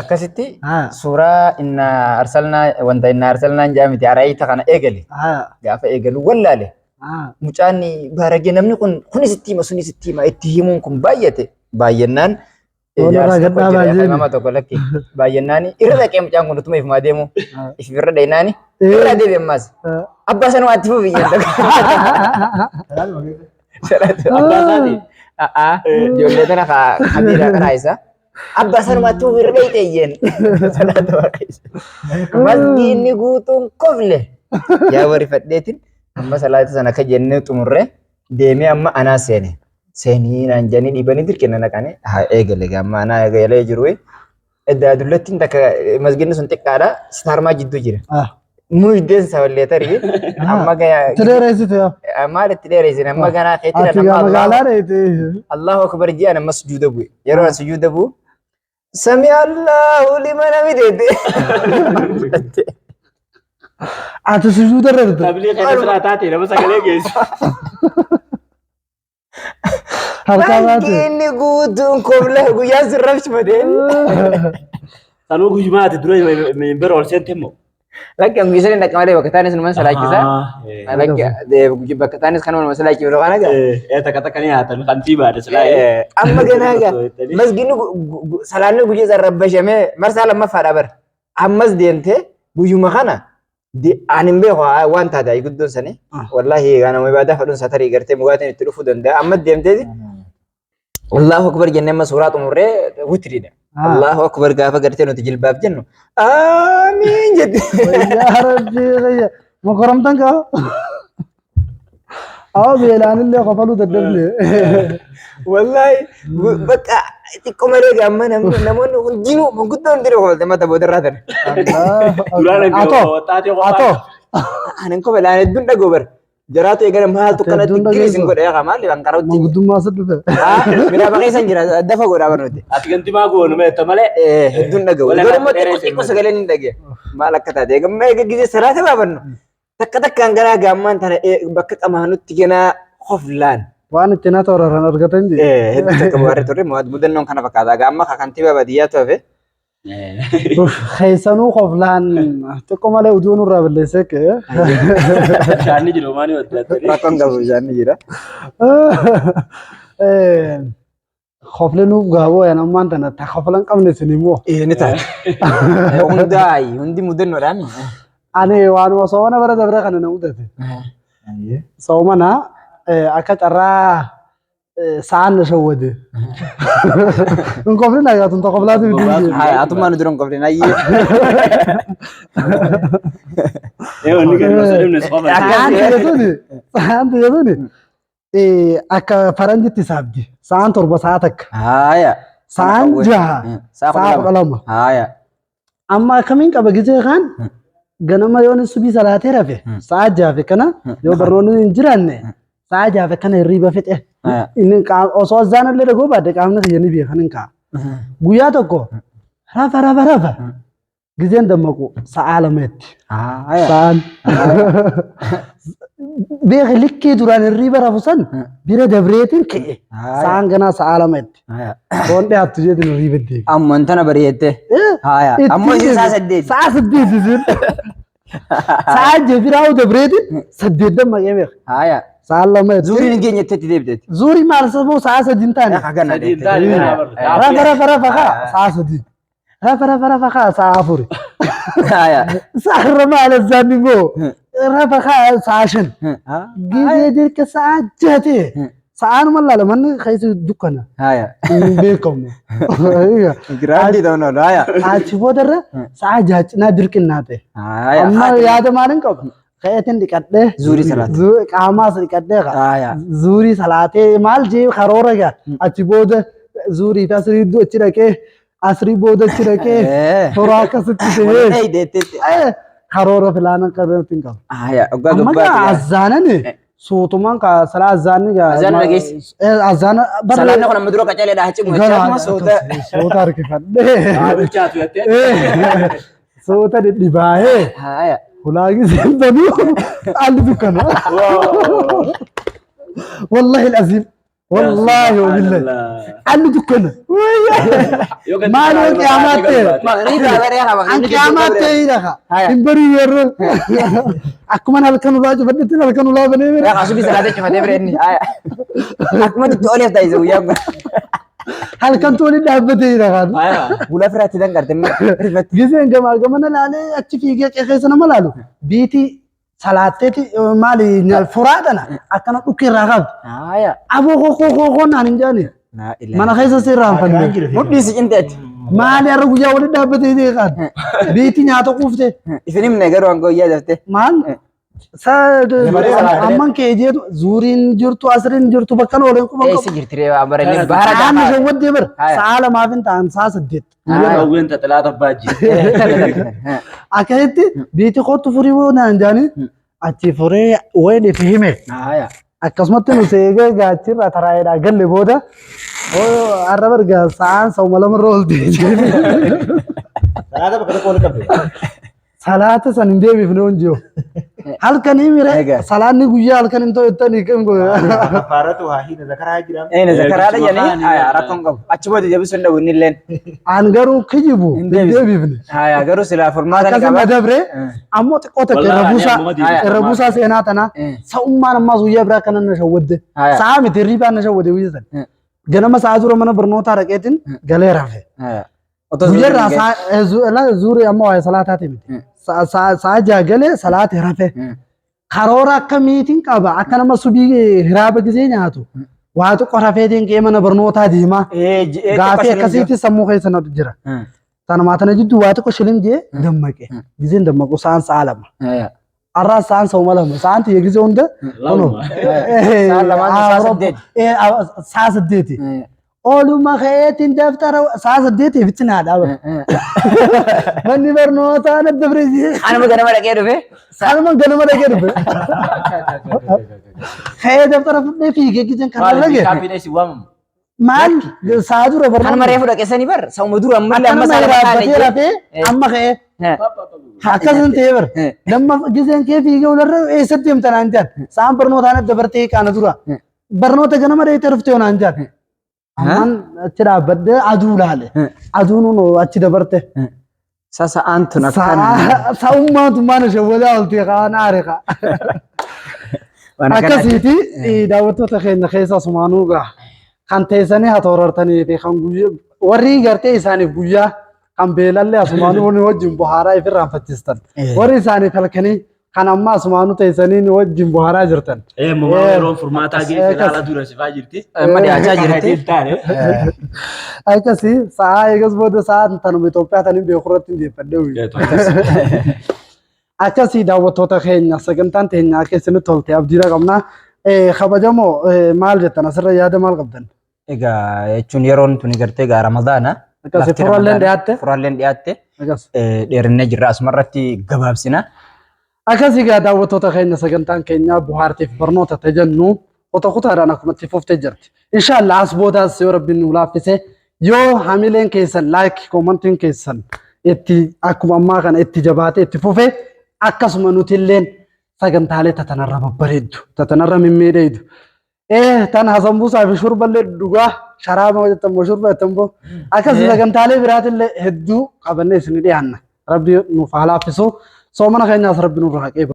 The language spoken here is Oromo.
Akkasitti suuraa inna arsalnaa wanta inna arsalnaan jaa miti ara'ayta kana eegale. Gaafa eegalu wallaale. Mucaan baaragee namni kun kunis itti hima sunis itti hima itti himuun kun baay'ate baay'annaan Tola jaarsi irraa tokko gadhaa jira baay'een. nama tokko lakki baay'annaan irra dhaqee mucaan kun utuma ifumaa deemu ifirra dhaynaani irra deebi ammas abbaa sanuma itti fufi jedha. Abbaa isaati. A'aa ijoollee tana kabiira karaa isaa. Abbaa sanuma itti fufi irra dhayite iyyeen. Salaata waaqessa. Masgiinni guutuun kofle. Yaa warri fadheetiin amma salaata sana akka jennee xumurree deemee amma anaa seene. Seenii naan jedhanii dhiibanii dirqina naqanii haa eegale amma anaa eegalee jiru. Edda dullattiin takka masgiinni sun xiqqaadha sitaarmaa jidduu jira. Mujdeen saballee tarii amma gaya Itti dheereessite yaa. maal itti dheeressin amma ganaa keetti Ati gaa magaalaa dheete. Allahu akbar ji'an amma sujuuda bu'e. Yeroo an sujuuda bu'u sami Allahu liman hamideete. Ati sujuuda irra jirta. Tablii keessa silaa taate nama sagalee geessu. Harkaa baate. Inni guutuun kobla guyyaan sun rabsifatee. Sanuu guyyumaa ati dura minbara ol seente immoo. Lakki an guyyaa sanii dhaqa malee bakka taanis numan salaachisa. Lakki bakka taanis kanuma nama salaachisu kana gaa. Takka takka ni haatan kan sii baade silaa. Amma ganaa gaa masgiinni salaanni guyyaa san rabbashamee marsaa lammaffaadha bara. Ammas deemtee guyyuma kana ani hin beeku waan taate ayi guddoon sanii. Wallaahi nama ibaadaa fadhuun isaa tarii gartee mugaatiin itti dhufuu danda'a. Amma deemteeti Allahu akbar jennee amma suuraa xumurree witiriidha. Allahu akbar gaafa gartee nuti jilbaaf jennu aamiin jette. Yaa Rabbi kiyya. Mokoramtan kaa. Awa beelaanillee kofaluu dadhabne. Wallaahi bakka xiqqoo malee gaamma namoonni hundinuu gurguddoo hundinuu kofalte mata boodarraa tana. Duraan Atoo. waxxaatee qofaa. Atoo. Anan kofalaan hedduun dhagoo bara. Jaraatu eegala maaltu Ati kanatti hedduun giriis hin dhageessu. godhe yaa maali waan qarootti. Manguddummaa si dhufe. Biraa baqeessan jira dafa godhaa barnooti. Ati gantimaa goonu meetta malee. Hedduun dhaga'u. Wala Garuu immoo xiqqoo dheeressi xiqqoo sagaleen hin dhagee. Maal akka taate egaa eega gisee salaata baafannu. Takka takkaan garaa gaammaan tana bakka qamaanutti ganaa koflaan. Waan itti na toorarran argatan jee. Hedduu takka bu'aarri turre mudannoon kana fakkaata. Gaamma kantiibaa baadiyyaa tofe. Keessanuu koflaan xiqqoo malee uduu nurraa balleessee ka'e. Bishaanni jiru maani waddaatanii. Rakkoon qabu bishaan ni jira. Kofle nuuf gaaboo yan ammaan tana ta koflan qabne isin immoo. Ni taate. Hundaa hundi mudannoodhaan. Ani waanuma soomana bara dabre kana na mudate. Soomana akka carraa sa'aan na shawwade. Hin koflin agaa tun ta koflaati miti. Atummaa nu dura hin koflin ayyee. Ee wanni gadi osoo dhimne qofa. Sa'aan tiyya tuni sa'aan tiyya tuni akka faranjitti saabdi. Sa'aan 7 sa'a 1. Haaya. Sa'aan 6 Sa'a sa'a 12. 12. Haaya. Amma akkamiin qaba gizee kaan ganama yoon subii salaatee rafe sa'a 6 fi kana yoo barnoonni hin jiraanne sa'a 6 fi kana hirriiba fixe. Inni osoo azaan illee dhagoo baadhe qaamni kiyya ni beekan hin ka'a. Guyyaa tokko rafa rafa rafa Gizeen dammaqu sa'aa 2tti. Sa'aan. Beeki likkii duraan hirriiba rafu san bira dabreetiin ka'e. Sa'aan ganaa sa'aa 2tti. Foon dhiyaattu jeetiin hirriiba deebi. Ammoo tana bari'eette. Haaya. Ammoo isin sa'a 8. Sa'a 8 isin. Sa'aa jeefiraa'u dabreetiin 8 dammaqee beeka. Haaya. Sa'aan 2tti. Zuuriin hin geenye itti deebiteetti. Zuurii maal sabuu sa'a 3 hin taane. Hagana 3 hin taane, ganaa barra. Rafa rafa rafa kaa sa'a 3. Rafa rafa rafa kaa sa'a 4. Haaya. Sa'a irra maal azzaanni immoo rafa kaa sa'a 5. Gizee dirqa sa'a 6 ta'e. Sa'aanuma laala manni keessa dukkana. Haaya. Hin beekamu. Giraandii ta'uun oolu. Haaya. Achi boodarra sa'a 6 cinaa dirqinnaa ta'e. Haaya. Amma yaada maalin qaba? Ka'eetiin dhiqadhee. Zuurii salaate. Qaamaas dhiqadhee kaa. Haaya. Zuurii salaatee maal jee karoora gaa. Achi booda zuurii fi asrii iddoo achi dhaqee asrii booda achi dhaqee toora akkasitti ta'ee Hey, deetteetti. karoora filaana qabeetti hin qabu. Haaya. Oggaa Amma gaa gabbaati. azzaanani suutumaan kaa salaa azzaanni gaa. Azzaana dhageessi. Azzaana Salaanni kun amma dura qacaleedha haa cimu jechaa akkuma suuta. Suuta harkifadhee. Bilchaatu jettee. Suuta dhidhibaahee. Haaya. Hulaagi seentanuu haalli dukkana. Wallahi al-aziim. Wallaahi wabillahi. Anni dukkana. Maaloo qiyaamaa ta'e. Magriibaa baree qaba. An qiyaamaa ta'e dhaqa. Hin barii yeroo. Akkuma halkan ulaa cufadhetti halkan ulaa banee bira. Yaa subii salaatee cufatee bira inni. Akkuma itti oleef taasise guyyaan kun. Halkan tooni dhaabbatee dhaqa. Bula firaatti danqarte rifatti. Giseen gamaa gamana laalee achi fiigee qe'ee nama laalu. Biitii salaatteeti maali furaa tana akkana dhukkee irraa qabdi. Aboo koo koo koo koo naan hin jaani. Mana keessa si irraanfanne. Mudhii si cinteetti. Maali har'a guyyaa walitti dhaabbatee jeeqaan. Biitti nyaata quufte. Isin himne garuu hanga guyyaa daftee. Maal? Amman kee jeetu zuuriin jirtu asriin jirtu bakka ooleen quban qabu. Eessi jirti ree waan bara inni bahara Qaamni gaafa. shawwaddee bara sa'a lamaaf hin ta'an sa'a 8. Qawween taxilaa tabbaa jira. Akkasitti biitti kottu furii woo naan jaanii achi furee wayin itti hime. Akkasumatti nu seegee gaachirra taraayidhaa galle booda har'a barga sa'aan sa'uma lamarra oolte. Salaata bakka tokko wal qabde. Salaata san hin deebifne hon jiru. Halkanii mire Egaa. salaanni guyyaa halkan hin ta'u jettanii kan godhe. Kafaaratu haa hiina zakaraa jira. Een zakaraadha jedhanii haya rakkoon qabu. Achi booda deebisuu hin dhabu inni illeen. An garuu kijibu Hin hin deebisne. deebifne. Haya garuu silaa furmaata ni Akkasuma qaba. dabre ammoo xiqqoo takka irra Wallaahi buusaa ammuma deebisne. irra buusaa seenaa tanaa sa'ummaan ammaas guyyaa biraa kana na shawwadde. Haya. Sa'a miti hirribaan na shawwadde guyyaa sana. Ganama sa'a dura mana barnootaa dhaqeetiin galee rafe. Haya. Otoo Guyyarraa zuuriin sa'a zuurii amma waa'ee salaataati miti. Sa'a ja'a galee salaate rafe. Karoora akkamiitiin qaba akka nama subii hiraaba gisee nyaatu waa xiqqoo rafeetiin qe'ee mana barnootaa deemaa. ga'e. Gaafii akkasiitti sammuu keessa na jira. Tanumaa tana jidduu waa xiqqoo shilin jee dammaqe. Giseen dammaqu sa'aan sa'a 2. Har'aas sa'aan sa'uma 2. Sa'aan tiyya gisee hunda kunoo. Sa'aan lamaan sa'a 8. Sa'a 8. Ooluma ka'eetiin daftara sa'a 8 fitti naa dhaaba. Manni barnootaa na dabre jee. Anuma ganama dhaqee dhufe. Anuma ganama dhaqee dhufe. Ka'ee daftara fudhee fiigee giseen karaa lage. Kaappiidha isin waamamu. Maal sa'a dura Kanuma barnoota. reefu dhaqeessanii bar sa'uma dura ammallee amma Akkanuma sa'a lama taane dhaabbatee rafee amma ka'ee akkasin ta'ee bara. Lamma giseen kee fiigee olarra eessatti deemta naan jedhan. Sa'aan barnootaan adda bartee qaana dura. Barnoota ganama dheeyitee dhuftee naan jedhan. Amman achi dhaabbadhee aduu laale. Aduun achi dabarte. Sa'aan tun akkana. Sa'ummaan tun maana shawwadaa oltee kaan aare kaa. Akkasiiti daawwattoota keenya keessa sumaanuu gaa kan teessanii haa toorartanii fi kan guyyaa warri gartee isaaniif guyyaa kan beelallee asumaanuu ni wajjin bohaaraa ifirraanfachiistan. Warri isaaniif halkanii kan amma asumaanuu teessanii ni wajjin bohaaraa jirtan. Mumaa yeroon furmaataa geesse haala dura sifaa jirti. Amma dhiyaachaa jirti. Akkasii sa'aa eegas booda sa'aan tanuma Itoophiyaa taniin beeku irratti hin deeffadhee. Akkasii daawwattoota keenya sagantaan teenya akka isinitti tolte abdiidha qabna. Kabajamoo maal jettan asirra yaada maal qabdan? Egaa jechuun yeroon tuni gartee egaa Ramadaana. Akkasii furaalleen dhiyaatte. Furaalleen dhiyaatte. Akkas. Dheerinnee jirra asumarratti gabaabsina. Akkasii egaa daawwattoota keenya sagantaan keenya bohaartiif barnoota tajannu kuta kutaadhaan akkuma itti fuftee jirti. Inshaallah as boodaas yoo rabbiin nu laaffise yoo hamileen keessan like commentiin keessan itti akkuma ammaa kana itti jabaatee itti fufe akkasuma nuti illeen sagantaalee tatanarra babbareeddu tatanarra mimmiidheeddu. Tan hasambuusaa fi shurballee dhugaa sharaaba jettan shurba jettan boo akkasii sagantaalee biraatillee hedduu qabannee isin dhiyaanna. Rabbi nuuf haa laaffisu. Soomana keenyaas rabbi nurraa haa qeebalu.